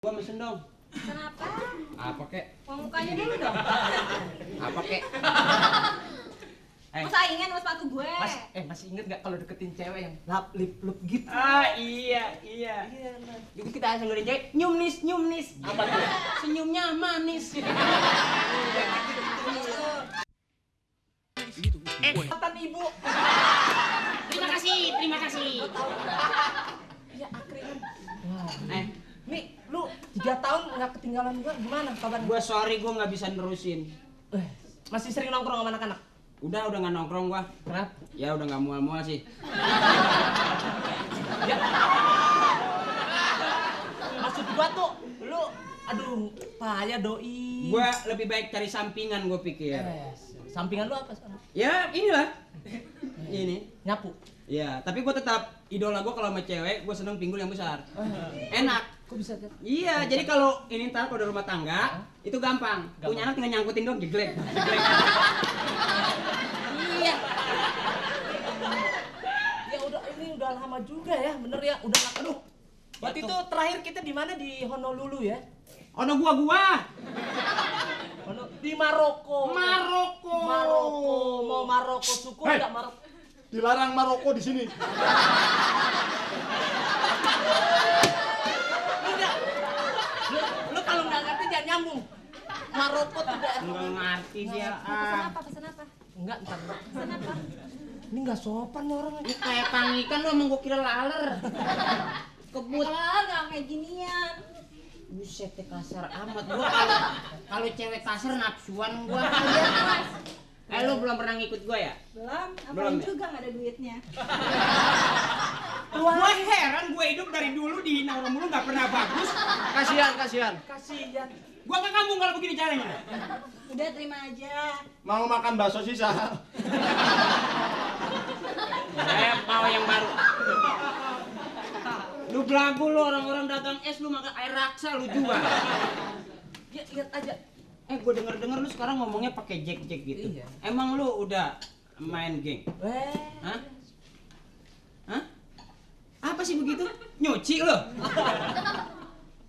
Gua mesen dong. Kenapa? Apa kek? Uang mukanya dulu dong. Apa kek? Mau saingan sama sepatu gue. Masih inget nggak kalau deketin cewek yang lip gitu? Iya. Jadi kita sambil cewek nyum nis. Apa tuh? Senyumnya manis. Katan ibu. Terima kasih. Ya akhirnya. Nih lu 3 tahun nggak ketinggalan gua, gimana kabarnya? Gua sorry gua nggak bisa nerusin. Masih sering nongkrong sama anak-anak? Udah nggak nongkrong gua. Kenapa? Ya udah nggak mual-mual sih. Maksud gua tuh lu, aduh payah doi. Gua lebih baik cari sampingan gua pikir. Sampingan lu apa sekarang? Ya inilah. Ini. Nyapu. Ya, tapi gua tetap idola gua kalau sama cewek, gua seneng pinggul yang besar. Enak. Kok bisa kan? Iya, jadi kalau ini ntar kalau udah rumah tangga, itu gampang. Punya anak tinggal nyangkutin dong, jeglek. Iya. Ya udah, ini udah lama juga ya, bener ya, udah lama. Aduh. Waktu itu terakhir kita di mana? Di Honolulu ya? Ono gua. Di Maroko. Maroko. Mau Maroko suku Hei. enggak Maroko? Dilarang Maroko di sini. Enggak. Lu kalau nggak ngerti jangan nyambung. Maroko tidak. Enggak ngerti dia. Pesan apa? Enggak, ntar. Pesan apa? Ini nggak sopan nih orang. Ini kayak pangikan lu emang gua kira laler. Kebut. Nggak kayak ginian. Buset teh kasar amat gua kalau cewek kasar nafsuan gua. Lu belum pernah ngikut gua ya? Belum. Belum Ngapain ya? juga nggak ada duitnya. Gua heran gua hidup dari dulu dihina orang mulu nggak pernah bagus. Kasihan. Kasihan. Gua ke kampung kalau begini caranya. Udah terima aja. Mau makan bakso sisa. Saya mau yang baru. Lu belagu lu, orang-orang dagang es lu makan air raksa lu jual. Ya lihat aja. Gua denger-denger lu sekarang ngomongnya pakai jack gitu. Iya. Emang lu udah main geng? Hah? Apa sih begitu? Nyuci lu?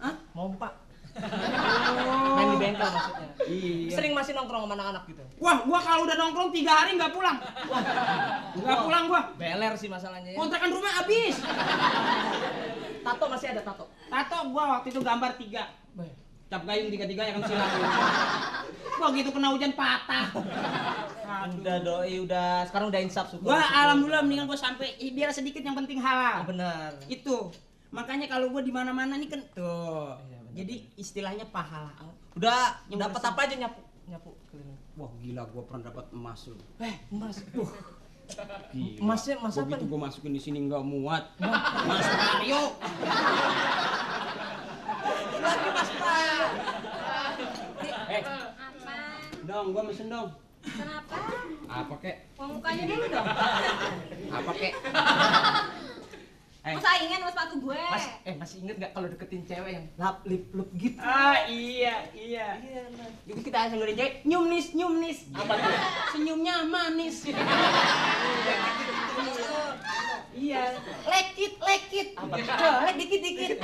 Hah? Mompa. Oh. Main di bengkel maksudnya. Iya. Sering masih nongkrong sama anak-anak gitu. Wah, gua kalau udah nongkrong 3 hari nggak pulang. Nggak pulang gua. Beler sih masalahnya ya. Kontrakan rumah habis. Tato masih ada tato. Tato gua waktu itu gambar 3. Cap gayung 3-3 kan silang. Gua gitu kena hujan patah. Udah doi, udah sekarang udah insaf syukur. Gua alhamdulillah mendingan gua sampai biar sedikit yang penting halal. Benar. Itu. Makanya kalau gua di mana-mana nih kan tuh. Iya, benar. Jadi istilahnya pahala. Udah Yang dapat bersih. apa aja nyapu keliling. Wah, gila gua pernah dapat emas lu. Emas. Gila. Emasnya emas apa Begitu nih? gua masukin di sini nggak muat. Mas Mario. Lagi Mas Pak. Apa? Dong, gua mesen dong. Kenapa? Apa kek? Uang mukanya dulu dong. Apa kek? Mau saingan sama sepatu gue. Masih inget nggak kalau deketin cewek yang lip gitu? Iya. Jadi kita sambil cewek nyum nis. Apa tuh? Senyumnya manis. Iya. Lekit. Apa? Lek dikit.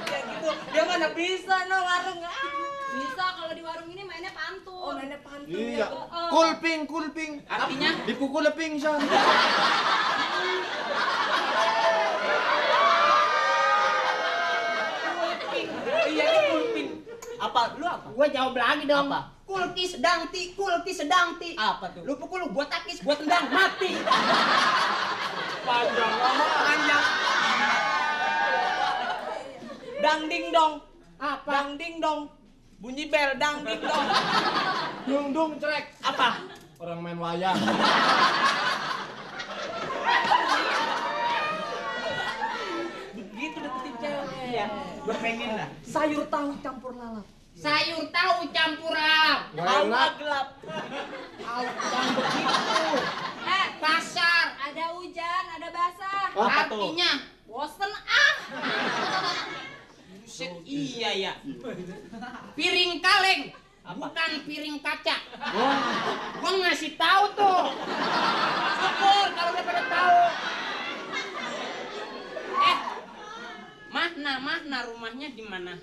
Ya gitu. Dia mana bisa no warung. Bisa kalau di warung ini mainnya pantun. Oh, mainnya pantun. Iya. Oh. Kulping. Artinya? Dipukul pingsan. Iya, ini kulping. Apa? Lu apa? Gua jawab lagi dong. Apa? Kulki sedangti. Apa tuh? Lu pukul, gua takis, gua tendang, mati. Panjang. Dang ding dong. Apa? Dang ding dong. Bunyi bel dang ding dong. Dung cerek. Apa? Orang main wayang. Begitu deketin cewek. Iya. Gua pengen lah. Sayur tahu campur lalap. Sayur tahu campur rap. Awa gelap. Jangan begitu. Kasar. Ada hujan, ada basah. Apa tuh? Artinya Bosen ah. buset, iya ya. Piring kaleng. Bukan piring kaca. Gua ngasih tahu tuh. Syukur kalau udah pada tahu. Mah, Mahna rumahnya di mana?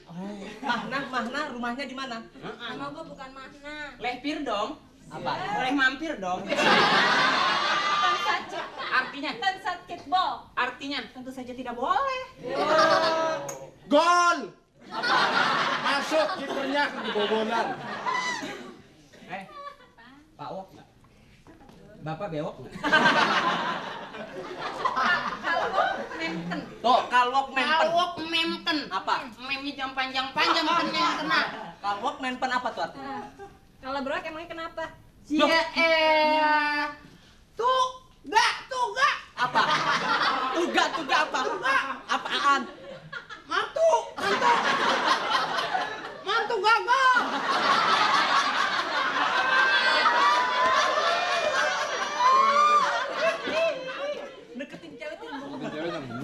Mahna rumahnya di mana? Nama gua bukan Mahna. Lehpir dong. Apa? Boleh mampir dong. Bukan saja. Artinya? Tensat kickball. Artinya? Tentu saja tidak boleh. Gol. Apa? Masuk kipernya kebobolan. Pak Wok. Bapak bewok. Kalwok memken. Tuh, kalwok mempen. Kalwok memken. Apa? Memnya jam panjang-panjang kennya yang kena. Kalwok mempen apa tuh artinya? Kalau beroak emangnya kenapa? Ya tuh gak. Apa? Tuga apa? Apaan? Mantu gagal. Deketin cewek tuh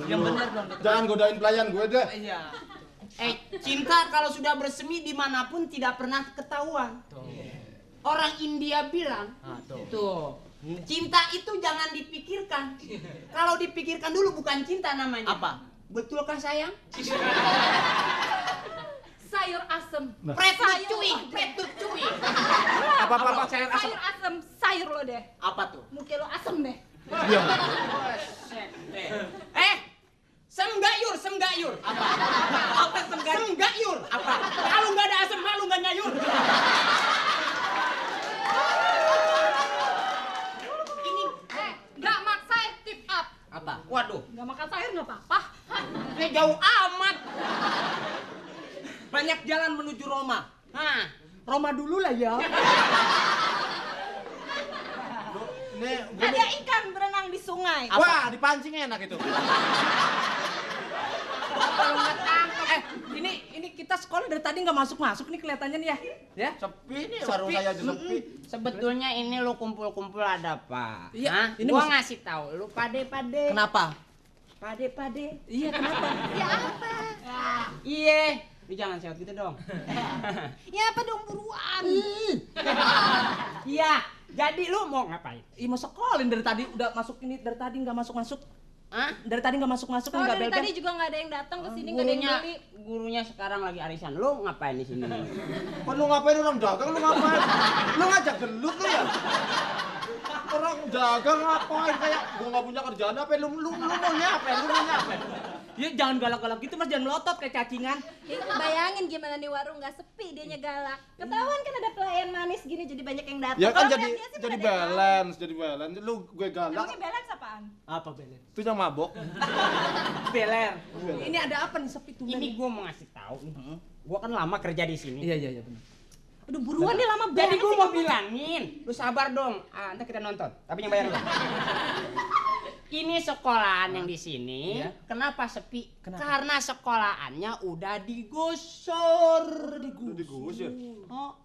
Yang bener dong. Jangan godain pelayan gue deh. Iya. Cinta kalau sudah bersemi dimanapun tidak pernah ketahuan. Orang India bilang, tuh, cinta itu jangan dipikirkan. Kalau dipikirkan dulu bukan cinta namanya. Apa? Betulkah sayang? Sayur asem. Pretut cuy. Apa sayur asam? Sayur asem. Sayur lo deh. Apa tuh? Muka lo asem deh. Semgayur. Apa Semgayur. Apa? Kalau nggak ada asam, malu nggak nyayur. Ini, Gak maksa tip up. Apa? waduh, Gak makan sayur nggak apa-apa. ini jauh amat. Banyak jalan menuju Roma. Nah, Roma dulu lah ya. Ini Ada ikan berenang di sungai. wah, dipancing enak itu. Ini kita sekolah dari tadi nggak masuk nih kelihatannya nih ya. Ya? Sepi nih warung saya aja sepi. sebetulnya ini lo kumpul-kumpul ada apa? Iya, Hah? ini Gua maksud- ngasih tahu lu pade-pade. Kenapa? Pade-pade. Iya, kenapa? Ya apa? Iya. Lu jangan sewot gitu dong. Ya apa dong buruan? Iya. Jadi lu mau ngapain? Ih, mau sekolin dari tadi udah masuk ini dari tadi nggak masuk. Hah? Dari tadi nggak masuk Kalau nggak dari bel-bel. tadi juga nggak ada yang datang ke sini, nggak ada yang beli. Gurunya sekarang lagi arisan. Lu ngapain di sini? Kok lu ngapain orang dagang lu ngapain? Lu ngajak gelut lu ya? Orang dagang ngapain kayak gua nggak punya kerjaan apa lu maunya apa? Lu maunya apa? Ya jangan galak-galak gitu Mas, jangan melotot kayak cacingan. Ya, bayangin gimana nih warung nggak sepi, dianya galak. Ketahuan kan ada pelayan manis gini, jadi banyak yang datang. Ya kan Kalau jadi lihat dia sih jadi pada datang. balance. Lu gue galak. Emangnya balance apaan? Apa beler? Itu yang mabok. Beler. Ini ada apa nih sepi tuh? Ini gua mau ngasih tahu nih. Gua kan lama kerja di sini. Iya benar. Aduh buruan nih lama Jadi banget gua sih. mau bilangin, lu sabar dong. Ntar kita nonton, tapi yang bayar lu. Ini sekolahan yang di sini. Iya. Kenapa sepi? Kenapa? Karena sekolahannya udah digusur. Digusur. Oh.